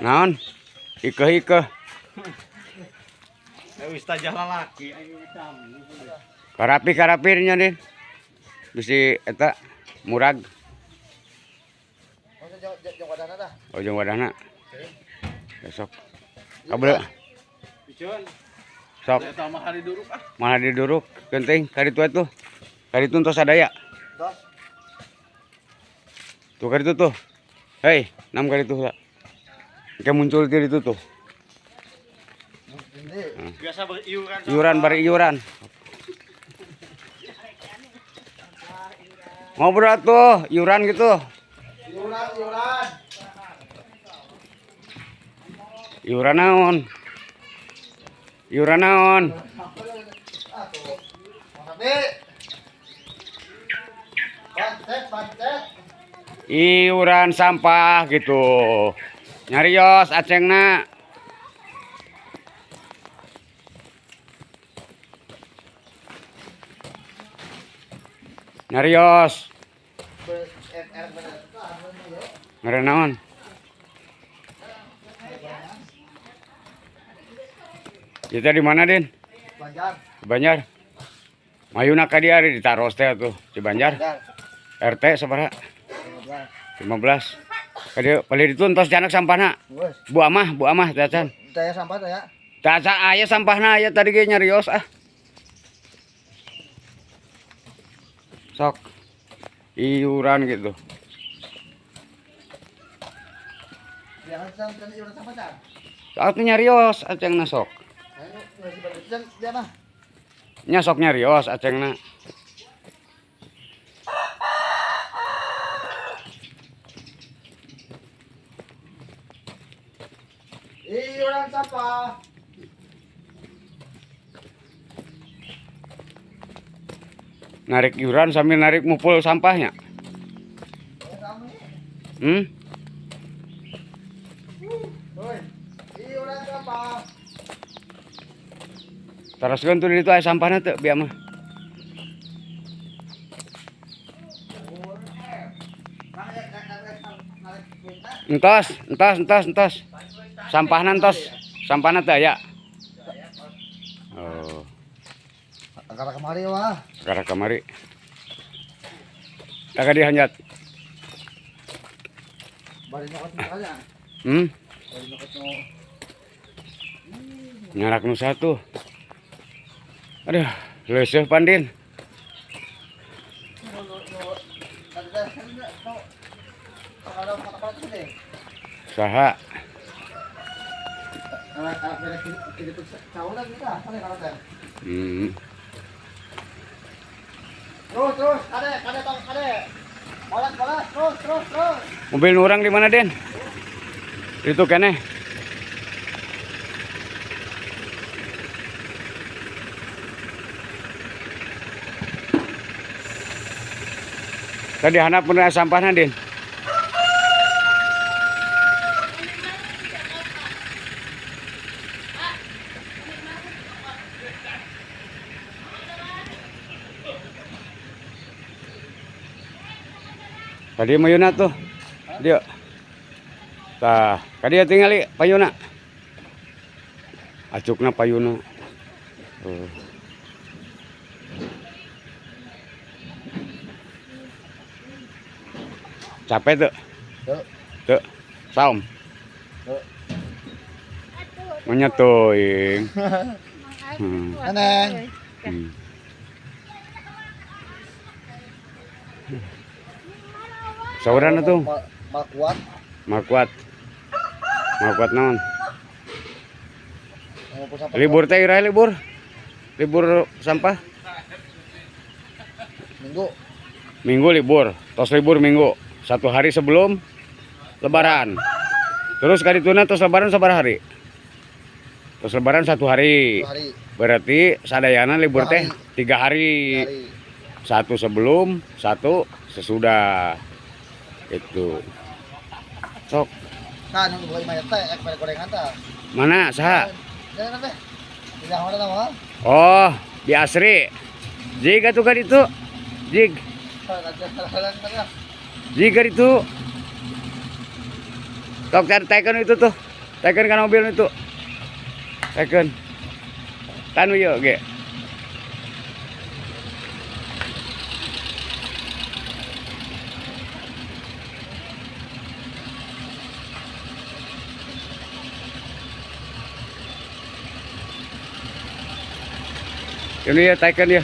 Naon? Ikeh-ikeh. Ustazah lalaki. Karapi-karapirnya Din. Bisi eta murag. Oh, jeung wadahna. Besok. Kabel. Sok. Malah diduruk genteng karitu atuh. Karitu entos sadaya. Tuh karitu tuh. Hei, 6 karitu heula. Engke muncul ti ditu tuh. Biasa beriuran. Iuran bari iuran. Ngobrol tuh, iuran gitu. Iuran, iuran. Iuran naon? Iuran naon? Iuran sampah gitu. Nyarios acengna. Nyarios. Ngere naon? Kita di mana, Din? Banjar. Banjar. Mayuna ka dieu ditaros teh atuh di Banjar. RT sabaraha? 15. Ka dieu palih ditu entos janak sampahna. Bu amah teh acan. Teh sampah teh ya. Teh acan aya sampahna aya tadi ge nyarios ah. Sok. Iuran gitu. Saat nyarios acengna sok. Nya sok nyarios acengna. Iuran sampah. Narik iuran sambil narik mupul sampahnya. Hmm? Iuran sampah. Teruskeun tuh di ditu aya sampahna teu bieu mah. Entos, entos, entos, entos. Sampahna entos. Sampahna teu aya. Oh. Kakara kamari wah. Kakara kamari. Tak di hanjat. Bari nyokot misalnya. Hmm? Bari nyokot no. Nyarak nu satu. Aduh, leuseuh pandin. Saha? Hmm. Terus, terus, kade, kade, tong, kade. Balas, balas, terus, terus, terus. Mobil orang di mana, Den? Itu kene. Tadi handap bener sampahna, Den. Tadi mayuna tuh. Dia. Tah, kadieu tingali payuna. Acukna payuna. Oh. Capek tuh. Tuh. Saum. Menyetuing. Neneng. Sauran tuh. Malkuat. Malkuat. Malkuat naon? Libur teh iraha libur. Libur sampah. Minggu. Minggu libur. Tos libur minggu. Satu hari sebelum lebaran. Terus karituna tos lebaran sabaraha hari? Tos lebaran 1 hari. Berarti sadayana libur teh 3 hari. 1 sebelum, 1 sesudah. Itu. Sok. Nah, nu boga imah teh ek bare gorengan tah. Mana saha? Oh, Oh, di Asri. Jig atuh ka ditu. Jig. Jig ka ditu. Tok cari teken itu tuh. Teken kan mobil itu. Teken. Tanu yuk ge. Ini ya teken ya.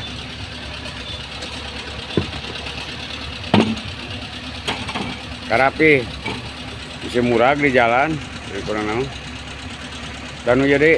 Karapi. Bisa murah di jalan, dari kurang naon. Dan jadi